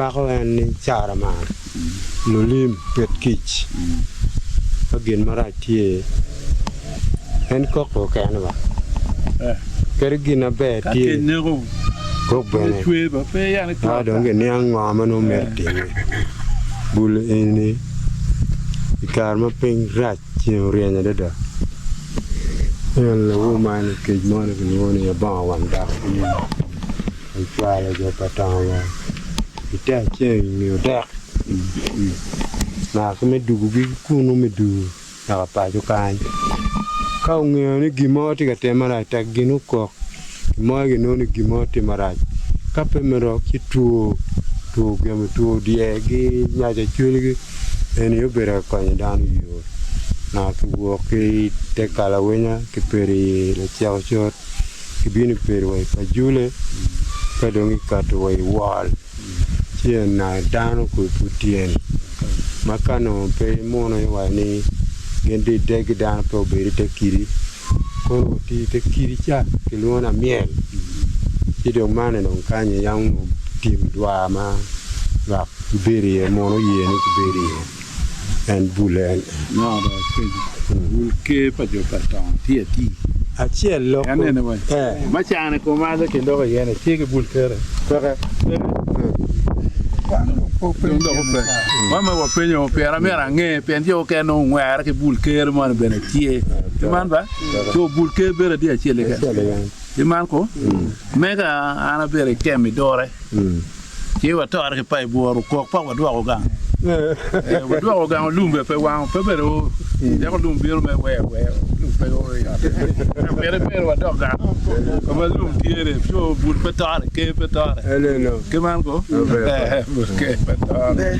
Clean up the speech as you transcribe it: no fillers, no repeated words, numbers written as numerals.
Gipako en ni Caraman, lulim pit kic. Ka gin marac tye, en koko kene ba. Kadi gin maber tye, kok bene. Ka dong giniang ngo ma nongo mito timme. Bul eni i kare ma piny rac ceng oryeny adada. En lawo man kec mo ni kilwongo ni abongo wang dako. Ocwalo jo pa tongo i te aceng i nge odek naka ki me dugogi ki kunu me dugo naka paco kany. Ka ongeyo ni gin mo tye ka timme marac tek gin okok gin mo ginongo ni gin mo tye marac ka pe mito ci two two gemo two dyegi nyac acwelgi eni obedo ka konyo dano i yo naka kiwok ki i te kalawenya kibedo i lacek ocut. Kibino bedo wa i pajule ka dong ikato wa i wol ci en dano kwe pud tye-ni ma ka nongo pe imuno iwaco ni gin dong ideggi dano pe obedo i te kidi kono otiyo i te kidi ca kilwongo ni amyel ci dong man ni dong kany aye yam onongo tim dwar ma lwak gibedo iye muno oye ni gibedo iye. En bule en. Nongo dong apenyo, bul ker pa jo pa tongo tye ati? Acel lok. En nene wai. Ma can i koma aye kiloko iye ni tye ki bul kerre? Peke. Dong dok ope. Wan ma wapenyo pien amyero ange pien jo okene nongo ongwere ki bul ker moni bene tye. Ti man ba? Co bul ker bedo adi acel keken. Ti man ko? Mega an abedo i kem i dore. Ci watore ki pa i bworo okok pok wadwoko gang. Wadwoko gang olum bene pe wango pe bedo deko lum bino me weyo aweya lum pe o i ot. Myero ibedo wadok gang ka ma lum tye ni co bul pe tore ker pe tore ki man ko bul ker pe tore.